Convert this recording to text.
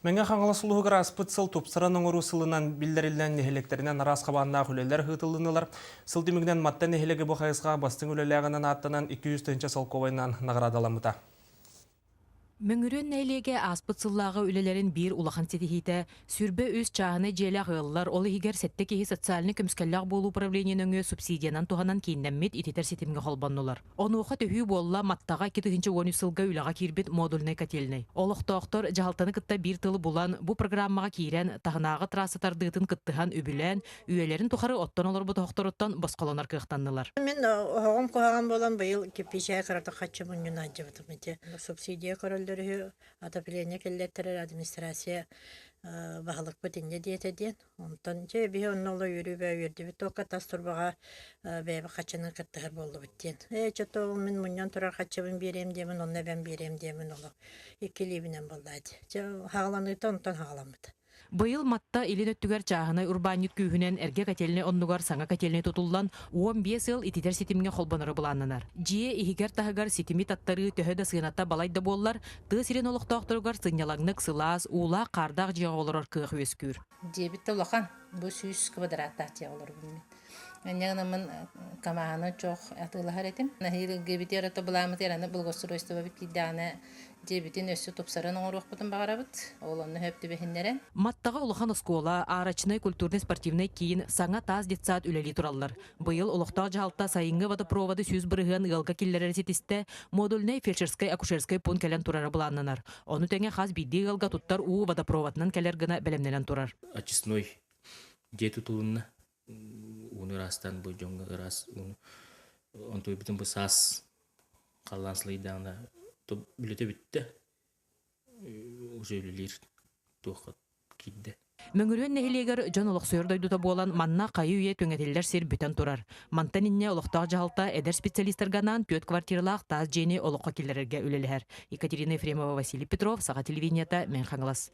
Мэҥэ Хаҥалас улууһугар ааспыт сыл тупсаран оҥоруу сылынан биллэриллэн нэһилиэктэринэн араас хабааннаах үлэлэр ыытыллыннылар. Сыл түмүгүнэн Матта нэһилиэгэ бу хайысхаҕа бастыҥ үлэлээҕинэн ааттанан 200 тыһыынча солкуобайынан наҕараадаламмыта. Мөҥүрүөн нэһилиэгэ ааспыт сыллааҕы үлэлэрин биир улахан ситиһиитэ 23 чааһынай дьиэлээх ыаллар, ол иһигэр сэттэ киһи социальнай көмүскэллээх буолуу управление нөҥүө субсидиянан туһанан кииннэммит ититэр ситимҥэ холбоннулар. Онуоха төһүү буолла Маттаҕа 2013 сылга үлэҕэ киирбит модульнай котельнай. Олохтоохтор дьаһалтаны кытта биир тылы булан, бу программаҕа киирэн, таһынааҕы трасса тардыытын кыттыһан үбүлээн, үйэлэрин тухары оттон олорбут оһохторуттан босхолонор кыахтаннылар. Мин оһоҕум куһаҕан буолан быйыл кирпиичэҕэ кыратык хаччы мунньуна сылдьыбытым ити. Субсидия көрөллөр үһү, отопление киллэртэрэр администрация баһылыкпыт инньэ диэтэ диэн. Онтон дьэ биһи онно оло үөрүү үөрдүбүт туокка тас турбаҕа бэйэбит хаччынан кыттыһар буоллубут диэн. Ээ чото мин мунньан турар хаччыбын биэриэм диэмин, онно эбэн биэриэм диэмин олох иккилиибинэн буолла дии. Дьэ хаҕаланыыта онтон хаҕаламмыт. Быйыл Матта илин өттүгэр чааһынай урбаанньыт күүһүнэн эргэ котельнай оннугар саҥа котельнай тутуллан, 15 ыал ититэр ситимҥэ холбоноро былааннанар. Дьиэ иһигэр-таһыгар ситими таттарыы төһө да сыаната балай да буоллар, тыа сирин олохтоохторугар сынньалаҥнык сылаас, уулаах-хаардаах дьиэҕэ олорор кыах үөскүүр. Дьиэбит да улахан, бу 100 квадраттаах дьиэҕэ олоробун мин. Инньэ гынаммын камаһаны чох атыылаһар этим. Наһиилгибитигэр ото былааммытыгар аны благоустройствобыт киирдэҕинэ дьиэбитин өссө тупсаран оҥоруохпутун баҕарабыт. Ол онно сөп түбэһиннэрэн. Маттаҕа улахан оскуола, Арочнай культурнай-спортивнай киин, саҥа таас детсад үлэлии тураллар. Быйыл олохтоох дьаһалта сайыҥҥы водопроводы 100% ыалга киллэрэри ситистэ, модульнай фельдшерскай-акушерскай пуун кэлэн турара былааннанар. Ону тэҥэ хас биирдии ыалга туттар уу водопроводынан кэлэр гына бэлэмнэнэн турар. Очистной дьиэ тутулунна. Ууну ыраастаан бу дьоҥҥо ыраас ууну онтуйбутун бу саас халлаан сылыйдаҕына үлэтэ бүттэ уже үлэлиир туохха киирдэ. Мөҥүрүөн нэһилиэгэр дьон олохсуйар дойдута буолан, манна хайы-үйэ түҥэтиллэр сир бүтэн турар. Мантан инньэ олохтоох дьаһалта эдэр специалистарга анаан түөрт квартиралаах таас дьиэни олоххо киллэрэргэ үлэлэһэр. Екатерина Ефремова, Василий Петров, Саха телевидениета, Мэҥэ Хаҥалас.